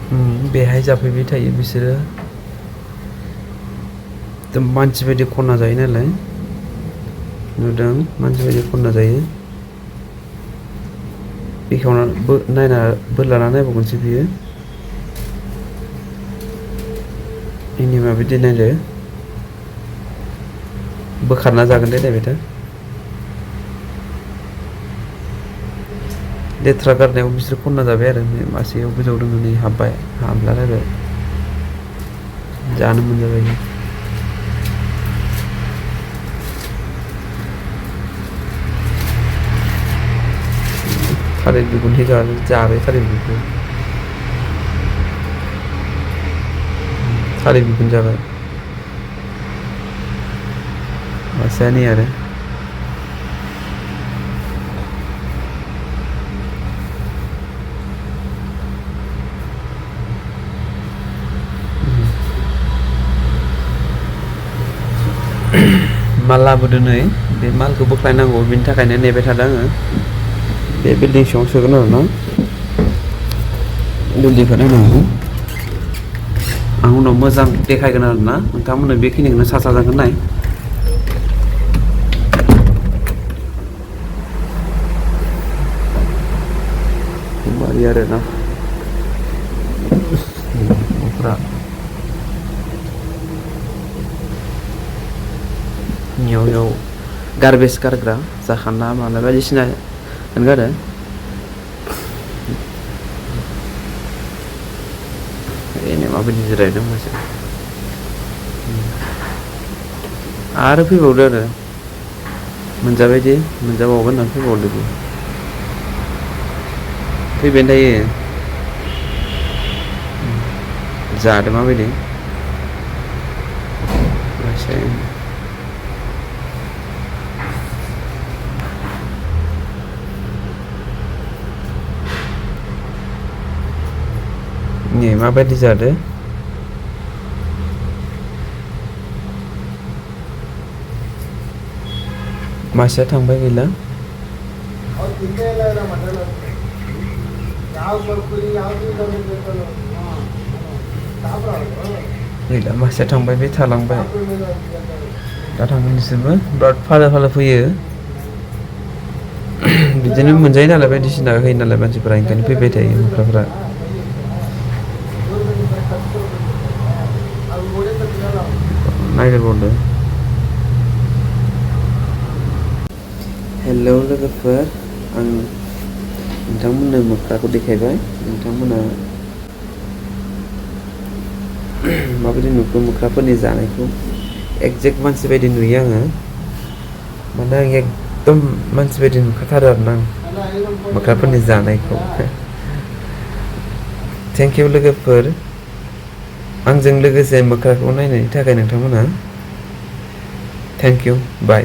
बेहाय जाफैबाय थायो बिसोरो मानसि बायदि खनना जायो नालाय नुदों मानसि बायदि खनना जायो बेखेवना नायना बोरलाना नायबावगोनसै बियो इनि माबायदि नायदो बोखारना जागोन दे नायबाय था लेथ्रा गारनायाव बिसोर खनना जाबाय आरो मासेयाव गोजौ दङ नै हाबबाय हाबलालायबाय जानो मोनजाबाय थालिर बिगुरनि जाबाय थालिर बिगुर थालिर बिगुर जाबाय मासेया नै आरो माल लाबोदों नै बे मालखौ बोख्लायनांगौ बेनि थाखायनो नेबाय थादों आङो बे बिल्डिं सिङाव सोगोन आरो ना बिल्डिंखौ नायनांगौ आं उनाव मोजां देखायगोन आरो ना नोंथांमोननो बेखिनिखौनो साजागोन नाय बारि आरो ना न'फोरा याव गार्बेज गारग्रा जाखाना मानाय बायदिसिना होनगारो ओरैनो माबायदि जिरायदों मानसि आरो फैबावदो आरो मोनजाबायदि मोनजाबावगोन होननानै फैबावदो बे फैबाय थायो जादों माबायदि नै माबायदि जादों मासेया थांबाय गैला गैला मासेया थांबाय बे थालांबाय दा थांगोन बिसोरबो बिराद फालो फालो फैयो बिदिनो मोनजायो नालाय बायदिसिना होयो नालाय मानसिफोरा ओंखायनो फैबाय थायो मोख्राफ्रा नागिरबावदो हेलौ लोगोफोर आं नोंथांमोननो मोख्राखौ देखायबाय नोंथांमोना माबायदि नुखो मोख्राफोरनि जानायखौ एक्जेक्ट मानसि बायदि नुयो आङो माने आं एकदम मानसि बायदि नुखाथारो आरोना आं मोख्राफोरनि जानायखौ थेंक इउ लोगोफोर आंजों लोगोसे मोख्राखौ नायनायनि थाखाय नोंथांमोना थेंक इउ बाय